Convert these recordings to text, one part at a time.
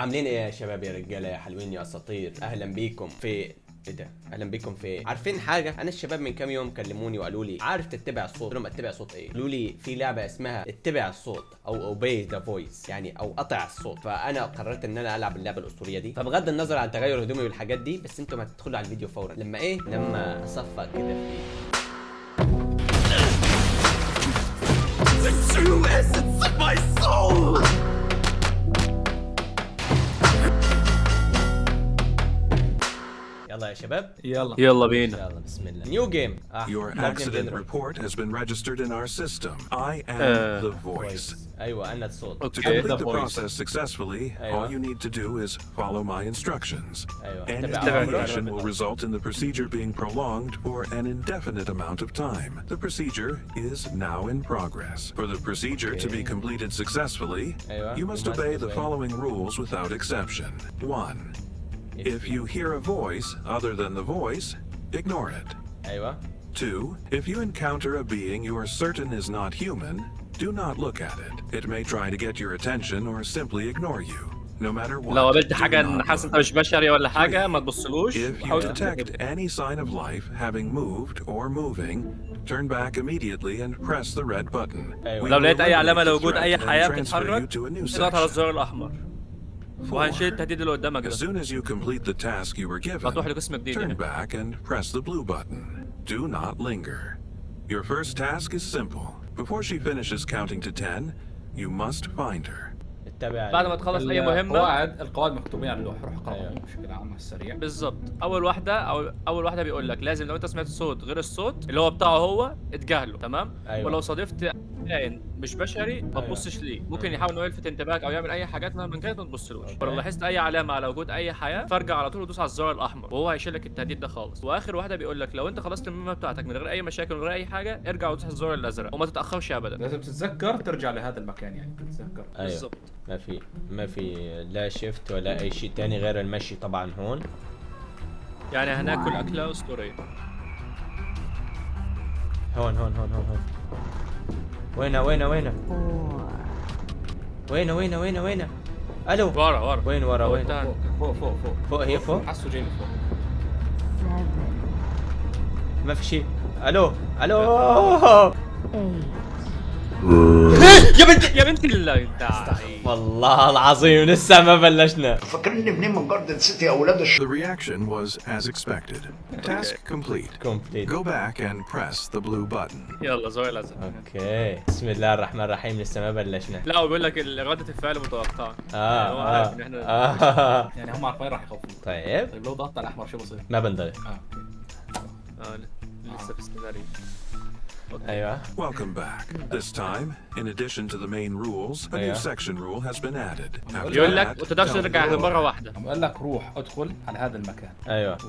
عاملين ايه يا شباب، يا رجاله، يا حلوين، يا اساطير؟ اهلا بيكم في ايه ده؟ اهلا بيكم في، عارفين حاجة؟ انا الشباب من كام يوم كلموني وقالوا لي عارف تتبع الصوت؟ قلت لهم اتبع صوت ايه؟ قالوا لي في لعبه اسمها اتبع الصوت او obey the voice، يعني او اطع الصوت. فانا قررت ان انا العب اللعبة الاسطورية دي. فبغض النظر عن تغير هدومي والحاجات دي، بس انتم هتدخلوا على الفيديو فورا لما ايه؟ لما اصفق كده في The true essence of my soul! يلا يا شباب. يلا. يلا بينا. يلا بسم الله، new game. Your accident report has been registered in our system. I am the voice. ايوه، انا الصوت. To okay. complete The the voice. process successfully, all you need to do is follow my instructions. Any اتبع deviation will result in the procedure being prolonged for an indefinite amount of time. The procedure is now in progress. For the procedure to be completed successfully, you must You must obey the obey. following rules without exception. 1. If you hear a voice other than the voice, ignore it. ايوه. 2. If you encounter a being you are certain is not human, do not look at it. It may try to get your attention or simply ignore you. No matter what, لو قابلت do حاجة not ان حاسس look. انت مش بشري ولا حاجة، ما تبصلوش If you وحاول detect تتجنبه. any sign of life having moved or moving, turn back immediately and press the red button. أيوة. We لو will لقيت اي علامة eliminate the لوجود threat اي and حياة transfer you بتتحرك، to a new اضغط على section. الزرار الاحمر وهنشيل 4. التهديد اللي قدامك As ده. soon as you complete the task you were given, هتروح لقسم جديد turn يعني. back and press the blue button. Do not linger. Your first task is simple. Before she finishes counting to 10, you must find her. اتبع. بعد ما تخلص اي مهمه. القواعد مكتوبين على اللوح، روح اقراهم بشكل عام على السريع. بالظبط. اول واحدة او اول واحدة بيقول لك لازم لو انت سمعت صوت غير الصوت اللي هو بتاعه هو اتجاهله، تمام؟ ولو صادفت كائن مش بشري ما تبصش ليه، ممكن يحاول انه يلفت انتباهك او يعمل اي حاجات مهما كانت ما تبصلوش. ولو لاحظت اي علامة على وجود اي حياة فارجع على طول ودوس على الزرار الاحمر وهو هيشيل لك التهديد ده خالص. واخر واحدة بيقول لك لو انت خلصت المهمة بتاعتك من غير اي مشاكل ومن غير اي حاجه، ارجع ودوس على الزرار الازرق وما تتاخرش ابدا. لازم تتذكر ترجع لهذا المكان، يعني تتذكر. بالظبط. ما في لا shift ولا اي شيء تاني غير المشي طبعا هون. يعني هناكل اكله اسطوريه. هون هون هون هون هون، وينه وينه وينه وينه وينه وينه وينه؟ الو؟ ورا ورا. وين ورا؟ وين؟ قدام. فوق فوق فوق. فوق، هي فوق. حسه جاي من فوق. ما في شيء. الو الو؟ يا بنت يا بنت الله. والله العظيم لسه ما بلشنا. فاكرني منين؟ من جاردن سيتي يا اولاد الش The reaction was as expected. Task complete. complete. Go back and press the blue button. يلا زرار الازرق. okay، بسم الله الرحمن الرحيم، لسه ما بلشنا. لا، هو بيقول لك ردة الفعل متوقعة. يعني هو عارف ان احنا يعني هم عارفين راح يخوفوك. طيب. طيب لو ضغطت على الاحمر شو بصير؟ ما بنضل. اه okay. اه، لسه في السيناريو. ايوه. Welcome back. This time, in addition to the main rules, a new section rule has been added. After بيقول لك that, ما تقدرش tell ترجع the غير مرة door. واحدة. عم قال لك روح ادخل على هذا المكان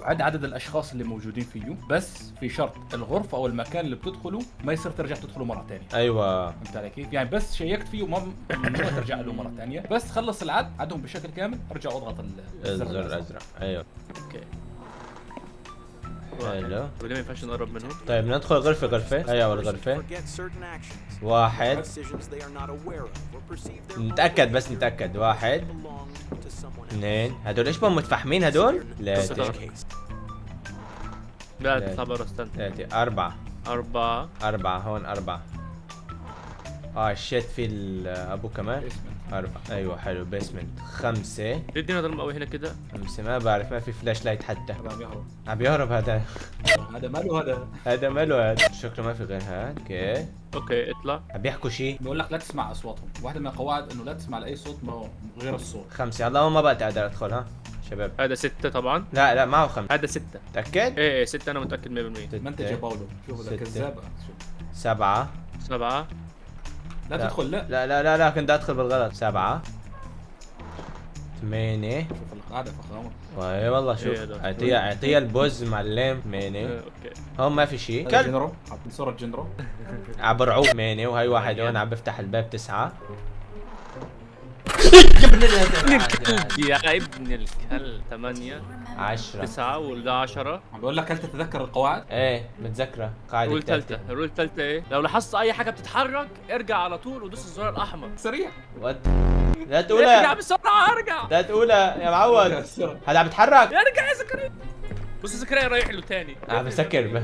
وعد عدد الاشخاص اللي موجودين فيه، بس في شرط: الغرفة او المكان اللي بتدخله ما يصير ترجع تدخله مرة ثانيه. فهمت علي كيف؟ يعني بس شيكت فيه وما ممنوع ترجع له مرة ثانيه، بس خلص العد، عدهم بشكل كامل، ارجع واضغط الزر الزر. الازرق، ايوه. okay. حلو. طب ليه ما ينفعش نقرب منهم؟ طيب ندخل غرفة غرفة. هيا أول غرفة. واحد، نتأكد بس نتأكد. واحد، اثنين. هدول ايش بهم متفحمين هدول؟ ثلاثة. لا لا. تطلع برا، استنى. ثلاثة، أربعة. أربعة. أربعة هون، أربعة. اه shit، في أبو كمان. basement. أربعة، أيوة حلو، basement. خمسة. ليه الدنيا ظلمة قوي هنا كده؟ خمسة، ما بعرف، ما في flashlight حتى. هذا عم يهرب. عم يهرب هذا. هذا ماله هذا؟ هذا ماله هذا؟ شكله ما في غير هذا. okay. okay، اطلع. عم بيحكوا شيء. بقول لك لا تسمع اصواتهم، واحدة من القواعد انه لا تسمع لاي صوت ما هو غير الصوت. خمسة. الله، ما بقى اقدر ادخل ها شباب. هذا ستة طبعا. لا لا، معه خمسة. هذا ستة. تأكد؟ ايه ايه، ستة، أنا متأكد 100%. ما انت ستة، يا باولو، شوف هذا ستة. كذاب، شوف. سبعة. سبعة. لا تدخل، لا. لا لا لا لا، كنت ادخل بالغلط. سبعة، ثمانية. شوف القعدة فخامه. اي والله، شوف. إيه ده. اعطيها اعطيها البوز معلم. ثمانية. إيه، okay. هون ما في شيء. هذا كلب. جنرو، حاطين صوره جنرو. عبرعوب. ثمانية، وهي واحد هون عم بفتح الباب. تسعة. ابن الكلب يا ابن الكلب. 8 10 9 وده 10. عم بقول لك هل تتذكر القواعد؟ ايه متذكرة. قاعدة ال rule الثالثة، ال rule الثالثة ايه؟ لو لاحظت اي حاجة بتتحرك ارجع على طول ودوس الزرار الاحمر سريع. what، لا تقولها. ارجع بسرعة، ارجع. لا تقولها يا معود. هذا عم بتحرك. ارجع يا زكريا. بص زكريا رايح له ثاني. عم بسكر.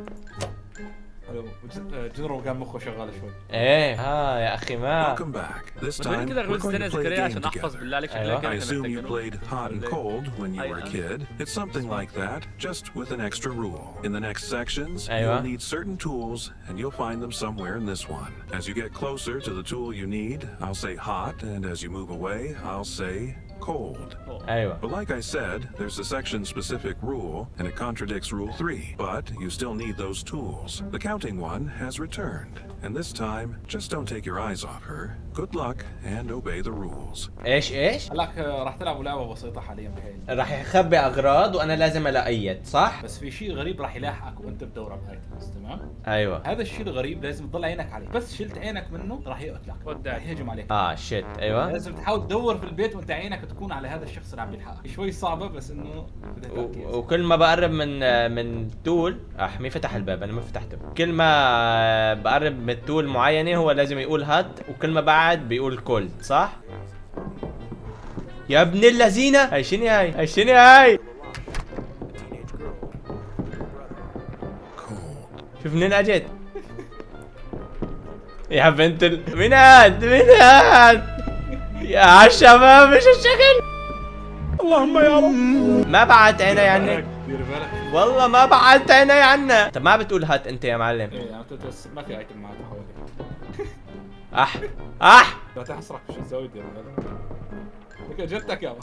جنرال كان مخه شغال شوي. ايه ها يا اخي ما. Welcome back. This time كده we're going to play a game عشان احفظ together. بالله عليك. شكلها I كده assume you played hot and cold when you were a kid. It's something like that, just with an extra rule. In the next sections, you'll need certain tools, and you'll find them somewhere in this one. As you get closer to the tool you need, I'll say hot, and as you move away, I'll say cold. ايوه. But like I said, there's a section-specific rule, and it contradicts Rule 3, but you still need those tools. The counting one has returned, and this time, just don't take your eyes off her. Good luck, and obey the rules. ايش ايش؟ هلاك راح تلعبوا لعبة بسيطة حاليا بهي. راح يخبي اغراض وانا لازم الاقيها، صح؟ بس في شيء غريب راح يلاحقك وانت بتدور على ال items، تمام؟ ايوه. هذا الشيء الغريب لازم تضل عينك عليه، بس شلت عينك منه راح يقتلك، راح يهجم عليك. shit. ايوه. لازم تحاول تدور في البيت وانت عينك تكون على هذا الشخص اللي عم بيلحقك. شوي صعبة بس انه وكل ما بقرب من tool، مين فتح الباب؟ انا ما فتحته. كل ما بقرب من tool معينة هو لازم يقول hot، وكل ما بعد بيقول cold، صح؟ يا ابن اللذينة، هاي شنو هاي؟ هاي شنو هاي؟ شوف منين اجت؟ يا بنت مين هاد؟ مين هاد؟ يا شباب مش الشكل. اللهم يا رب. ما بعت عيني عنك والله، ما بعت عيني عنا. طب ما بتقول hot انت يا معلم؟ ايه عم بس ما في item معك حواليك. اح اح لا تحصرك شو الزاوية يا لك اجتك يابا.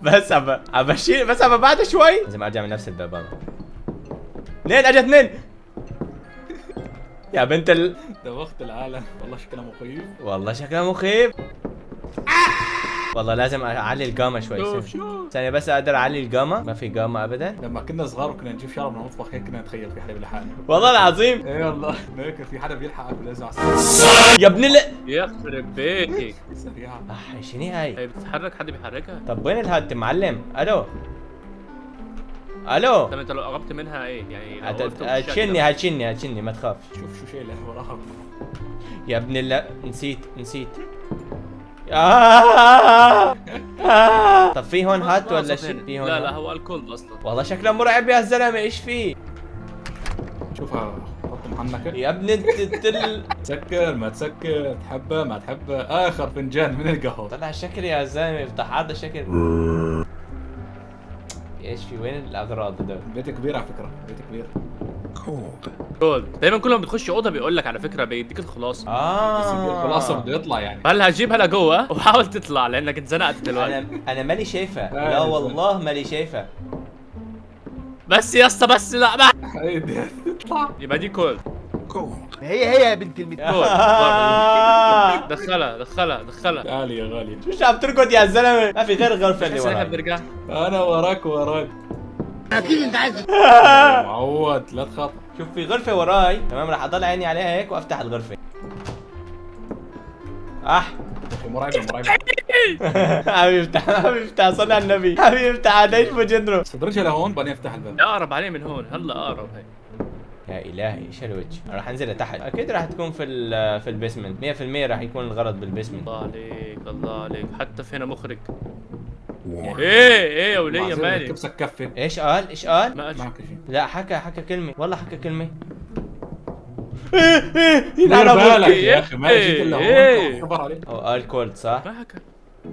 بس عم بشيل، بس عم بعد شوي لازم ارجع من نفس الباب انا. اثنين اجت اثنين يا بنت دوخت العالم والله. شكلها مخيف، والله شكلها مخيف. والله لازم اعلي الجاما شوي. ثانية بس اقدر اعلي الجاما، ما في جاما ابدا. لما كنا صغار وكنا نجيب شرب من المطبخ هيك كنا نتخيل في حدا بيلحقنا. والله العظيم. اي والله هيك في حدا بيلحقك ولازم يا ابن يخرب بيتك. سريعة. شنو هاي؟ هي بتتحرك، حد بيحركها. طب وين ال hot معلم؟ الو الو. طب انت لو قربت منها ايه يعني؟ هتشني هتشني هتشني، ما تخافش. شوف شو شايله وراها يا ابن الله. نسيت نسيت. طب في هون hot ولا شيء؟ في هون لا لا هو ال cold اصلا. والله شكله مرعب يا زلمة، ايش فيه؟ شوفها حط محنكة يا ابن التل. تسكر ما تسكر، تحبه ما تحبه، اخر فنجان من القهوة. طلع شكل يا زلمة، افتح هذا شكل. ايش في؟ وين الاغراض هدول؟ بيت كبير على فكرة، بيت كبير. Cold. cold دايما كل ما بتخش اوضة بيقول لك على فكرة، بيديك الخلاصة. الخلاصة بده يطلع يعني. هلا هجيبها لجوه وحاول تطلع لانك اتزنقت دلوقتي. انا مالي شايفه، لا والله مالي شايفه. بس يا اسطى بس لا بقى. اطلع. يبقى دي cold. Cold. هي يا بنت المت. دخلها دخلها دخلها. تعالي يا غالي. شو عم تركض يا زلمة؟ ما في غير غرفة اللي وراك. بنرجع. انا وراك وراك. اكيد انت عايز معود لا تخاف. شوف في غرفة وراي، تمام؟ راح اضل عيني عليها هيك وافتح الغرفة. اح مرعبة مرعبة. حبيبي افتح، حبيبي افتح، صلي على النبي، حبيبي افتح. ليش بجنرو؟ استدرجها لهون بعدين افتح الباب. اقرب عليه من هون، هلا اقرب هي. يا الهي ايش هالوجه؟ راح انزل لتحت، اكيد راح تكون في ال basement، 100% راح يكون الغرض بال basement. الله عليك الله عليك، حتى في هنا مخرج. ايه ايه يا وليه مالي؟ كبسك كفه. ايش قال؟ ايش قال؟ ما قالش شيء. لا حكى كلمة، والله حكى كلمة. ايه يلعن بالك يا اخي، ما جيت الا هون خبر عليك. هو قال cold صح؟ ما حكى.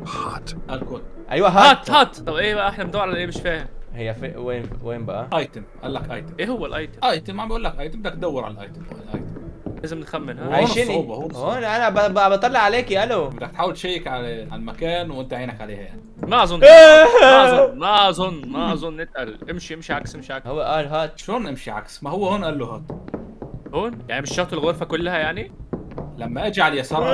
Hot. قال cold. ايوه hot hot hot. طب ايه بقى احنا بندور على ايه؟ مش فاهم. هي في وين بقى؟ item، قال لك item. ايه هو ال item؟ item عم بقول لك item، بدك تدور على ال item. ال item لازم نخمن. ها هون الصعوبة، هون انا بطلع عليك. الو بدك تحاول تشيك على المكان وانت عينك عليها يعني. ما اظن ما اظن ما اظن ما اظن. نتقل، امشي امشي عكس، امشي عكس. هو قال hot. شلون امشي عكس؟ ما هو هون قال له hot. هون يعني مش شرط الغرفة كلها يعني؟ لما اجى على اليسار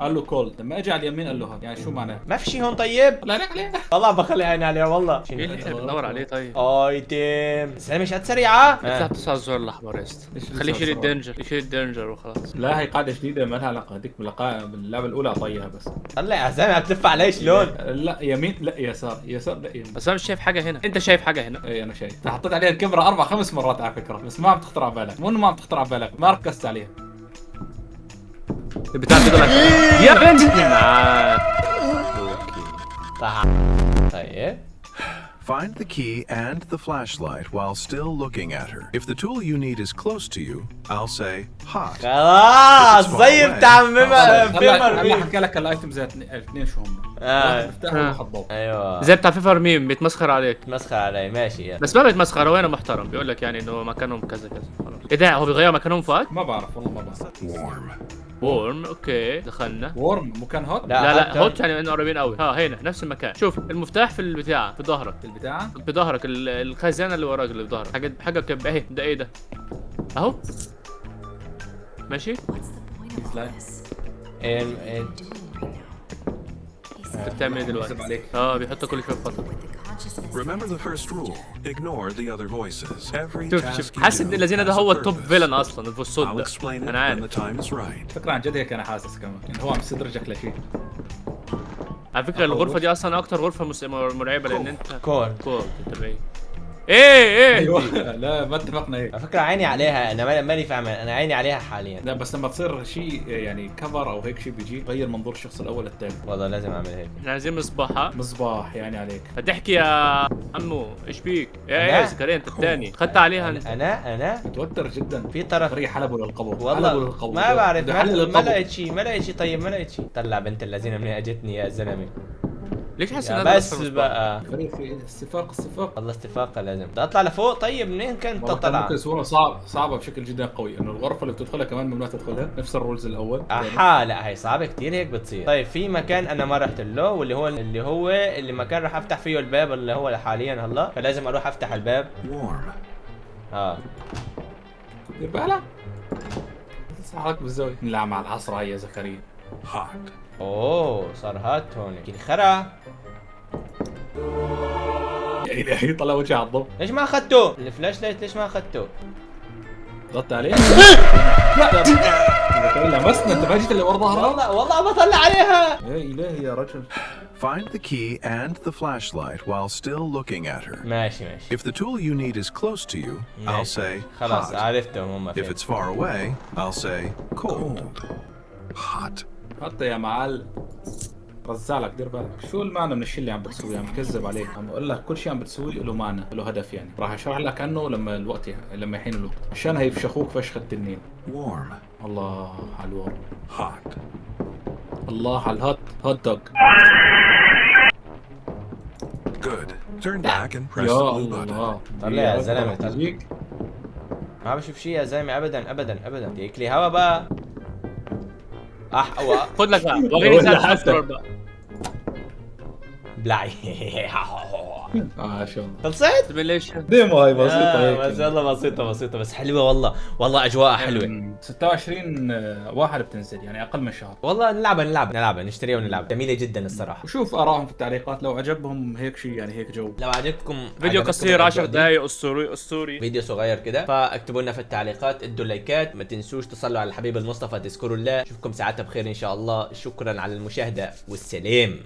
قال له cold، لما اجى على اليمين قال له hot، يعني شو معناه؟ ما في شيء هون. طيب لا عليه والله بخلي عيني عليه والله. ايه اللي احنا بندور عليه؟ طيب item بس مش قد سريعة. اطلع تسعة الزر الاحمر يا اسطى، خليه يشيل ال danger، يشيل ال danger وخلاص. لا هي قاعدة جديدة ما لها علاقة، هذيك باللعبة الاولى اعطيها بس. طلع يا زلمة عم تلف علي شلون؟ لا يمين لا يسار، يسار لا يمين. بس انا مش شايف حاجة هنا، انت شايف حاجة هنا؟ اي انا شايف، حطيت عليها الكاميرا 4-5 مرات على فكرة، بس ما عم تخطر على بالك، مو انه ما عم تخطر على بالك، ما ركزت عليها. البتاع بيضلك يا بنت. طيب Find the key and the flashlight while still looking at her. If the tool you need is close to you, I'll say hot. خلاص زي بتاع فيفر ميم. حكى لك ال items الاثنين شو هم؟ واحد مفتاح وواحد ضوء. ايوه زي بتاع فيفر ميم بيتمسخر عليك. بيتمسخر علي ماشي، بس ما بيتمسخر، هو هنا محترم بيقول لك يعني انه مكانهم كذا كذا خلاص. ايه ده هو بيغير مكانهم فؤاد؟ ما بعرف والله ما بعرف. Warm. warm okay دخلنا. warm مو كان hot؟ لا لا hot يعني انه قريبين قوي. ها هنا نفس المكان، شوف المفتاح في البتاعه في ظهرك. في البتاعه؟ في ظهرك الخزانة اللي وراك اللي في ظهرك، حاجة كب اهي. ده ايه ده؟ اهو ماشي. ايه انت بتعمل ايه دلوقتي؟ بيحط كل شوية خطر. Remember the first rule. Ignore the other voices. Every task. حاسس ان الذين ده هو ال top villain اصلا في الصوت ده. انا عارف. فكرة عن جد هيك انا حاسس كمان انه هو عم يستدرجك لشيء. على فكرة الغرفة دي اصلا اكتر غرفة مرعبة لان انت cold انت بعيد. ايه ايوه لا ما اتفقنا هيك على فكرة. عيني عليها انا مالي فاهم، انا عيني عليها حاليا. لا بس لما تصير شيء يعني cover او هيك شيء بيجي غير منظور الشخص الاول للثاني. والله لازم اعمل هيك. احنا عايزين مصباح. مصباح يعني عليك. هتحكي يا عمو ايش بيك؟ يا زكريا انت الثاني خدت عليها انت. انا متوتر جدا في طرف طريق حلبة للقبو. والله ما بعرف ما لقيت شيء، ما لقيت شيء. طيب ما لقيت شيء. طلع بنت اللذينه منين اجتني يا زلمة. ليش حاسس ان انا بس بقى فريق في استفاق؟ والله استفاقه لازم بدي اطلع لفوق. طيب منين كنت تطلع؟ ممكن صورة صعبة بشكل جدا قوي، انه الغرفة اللي بتدخلها كمان ممنوع تدخلها، نفس ال rules الاول. احا لا هي صعبة كثير هيك بتصير. طيب في مكان انا ما رحت له واللي هو اللي مكان راح افتح فيه الباب اللي هو حاليا هلا، فلازم اروح افتح الباب. Warm. دير بالك حالك بالزاوية. نلعب مع العصر هي يا زكريا. Hot. اوه صار hot هون. كل خرا. يا الهي طلع وجهي على الضوء. ليش ما اخذته؟ ال flashlight ليش ما اخذته؟ ضغطت عليه؟ لا لمسنا انت ما جيت اللي ورا ظهرها. والله بطلع عليها. يا الهي يا رجل. Find the key and the flashlight while still looking at her. ماشي ماشي. If the tool you need is close to you, I'll say hot. خلاص عرفتهم هم فين. If it's far away, I'll say cold. Hot. حتى يا معلم رزعلك دير بالك. شو المعنى من الشيء اللي عم بتسويه؟ عم بكذب عليك، عم بقول لك كل شيء عم بتسويه له معنى، له هدف يعني. راح اشرح لك عنه لما الوقت لما يحين الوقت، عشان هيفشخوك فشخ التنين. Warm. الله على ال warm. Hot. الله على ال hot hot dog. Good. Turn back and press the blue button. طلع يا زلمة طلع. ما بشوف شيء يا زلمة ابدا ابدا ابدا. ديك لي هوا بقى. خذ لك بقى وريني ساعة بقى. بلعي. ما شاء الله خلصت؟ ليش؟ demo هاي بسيطة هيك بس والله بسيطة بسيطة بس حلوة والله. والله أجواءها حلوة. 26 واحد بتنزل يعني أقل من شهر. والله نلعبها نلعبها نشتريها ونلعبها، جميلة جدا الصراحة. وشوف آرائهم في التعليقات لو عجبهم هيك شيء يعني هيك جو. لو عجبكم فيديو قصير 10 دقايق أسطوري أسطوري. فيديو صغير كده، فاكتبوا لنا في التعليقات، ادوا لايكات، ما تنسوش تصلوا على الحبيب المصطفى تذكروا الله. اشوفكم ساعتها بخير إن شاء الله. شكرا على المشاهدة والسلام.